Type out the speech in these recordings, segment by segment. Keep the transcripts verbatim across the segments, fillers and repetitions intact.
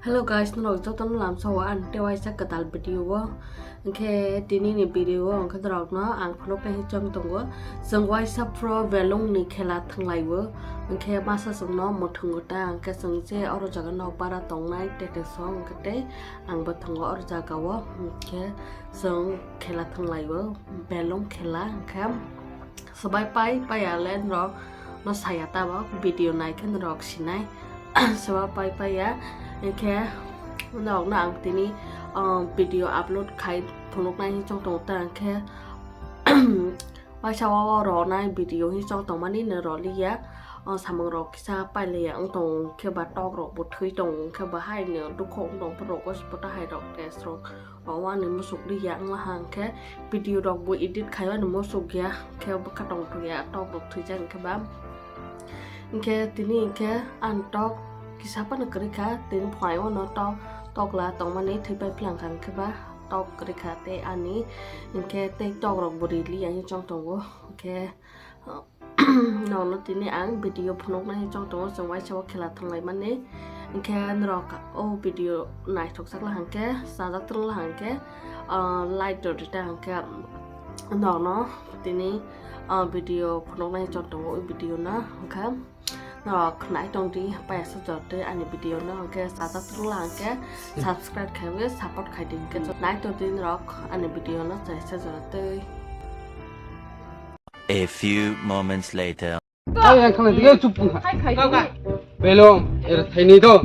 Hello guys, norok jotono lamsao ang tei waisa kwtal video o. Hwnkhe tini ni video o hwnkhe norokno ang phunuknai chong tongo. Chwng waisa pro belong ni khela thwnglaio. Hwnkhe masa chwngno mwthwngo ta, hwnkhe chwng je oro jaga nok bara tongnai tete song hwnkhe tei ang bo thwngo oro jaga o. Hwnkhe chwng khela thwnglaio, belong khela hwnkhe. Swbai pai paiya le norok no saya tabok, video nai khe norok sinai. Swbai pai paiya, hwnkhe norok no ang tini, ah, video upload khai phunuknai hinwi chong tongo ta, hwnkhe waisa o ronai video hinwi chong tongmani no roliya. O samung rok kisa pailaiya wng tong khe ba tok rok bo thwi tong khe ba hai no dukho wng tong phuru rok o sipota hai rok test rok. Omo ani musuk ri ya wngla hwnkhe video rok bo edit khai mani musuk ya, khe bwkha tong thung ya, tok rok thwijak hwnkhe ba. Hwnkhe tini hwnkhe ang tok kisa phano kwrwi kha, tini phuaio no tok, tokla tongmani thwipai phlang kha hwnkhe ba tok kwrwi kha tei ani hwnkhe tei tok rok bo ri li ya hwnwi chong tongo. Hwnkhe Norokno tini ang video phunuknai chong tongo, chwng waisa o khela thwnglaimani. Hwnkhe norok o video naithokjak la hwnkhe, chajak twrwng la hwnkhe, ah, like rw rwdi hwnkhe norokno tini, ah, video phunuknai chong tongo, o video no hwnkhe norok nai tongdi, paiya sujak tei ani video no hwnkhe chajak twrwng la hwnkhe subscribe khaiwi support khaidi hwnkhe nai tongdi norok ani video no chaisa jora tei. A few moments later. Ai, ang khana dige chup wngkha. Belong, era thaini do.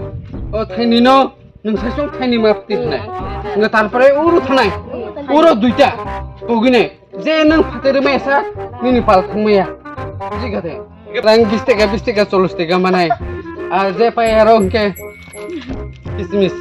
O thaini no, nwng sasong thaini map ti thanai. Nga tarpore uru thanai. Uro duita. Pogine. Je nwng phatere mesa, nini pal thangmaya. Jigate. Rang bis taka, bis taka, chollis taka manai. Ar je pai aro hwnkhe kismis.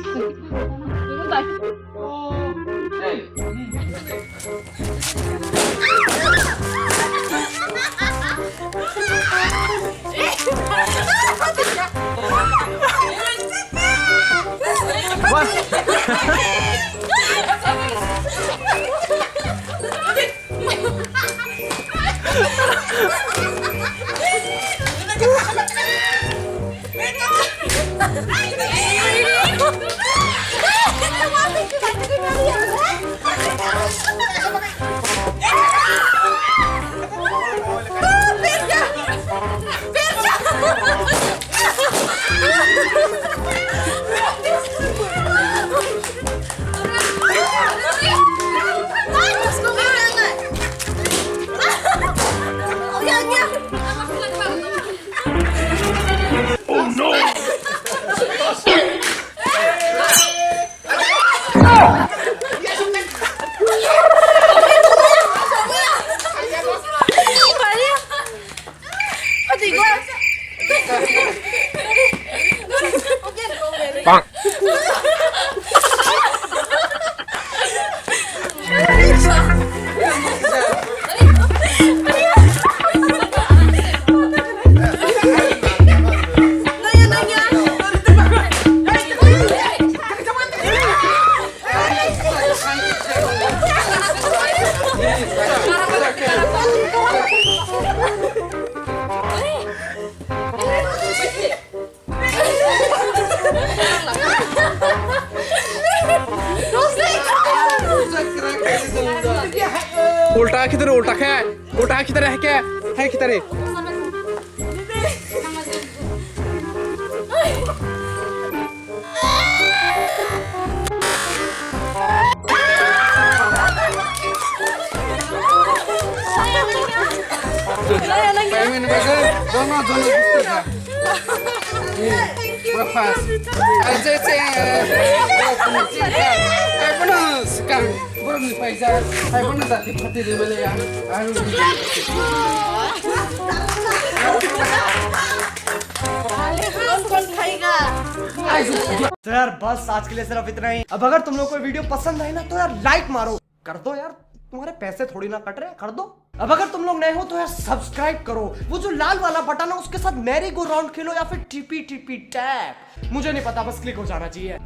Ulta khitare, ulta khe, ulta khitare, hai khe, hai khitare. Payment bagwi jono jono bish taka. Pura fast. Ai, je, je, eh, borok ni chikha. Ai, bono swkang. Borok ni paisa. Ai, bono jati phati rimale ya. Ai, तो यार बस आज के लिए सिर्फ इतना ही। अब अगर तुम लोग को वीडियो पसंद आए ना तो यार लाइक मारो। कर दो यार, तुम्हारे पैसे थोड़ी ना कट रहे हैं, कर दो। अब अगर तुम लोग नए हो तो यार सब्सक्राइब करो, वो जो लाल वाला बटन है उसके साथ मैरी गो राउंड खेलो या फिर टीपी टीपी टैप, मुझे नहीं पता, बस क्लिक हो जाना चाहिए।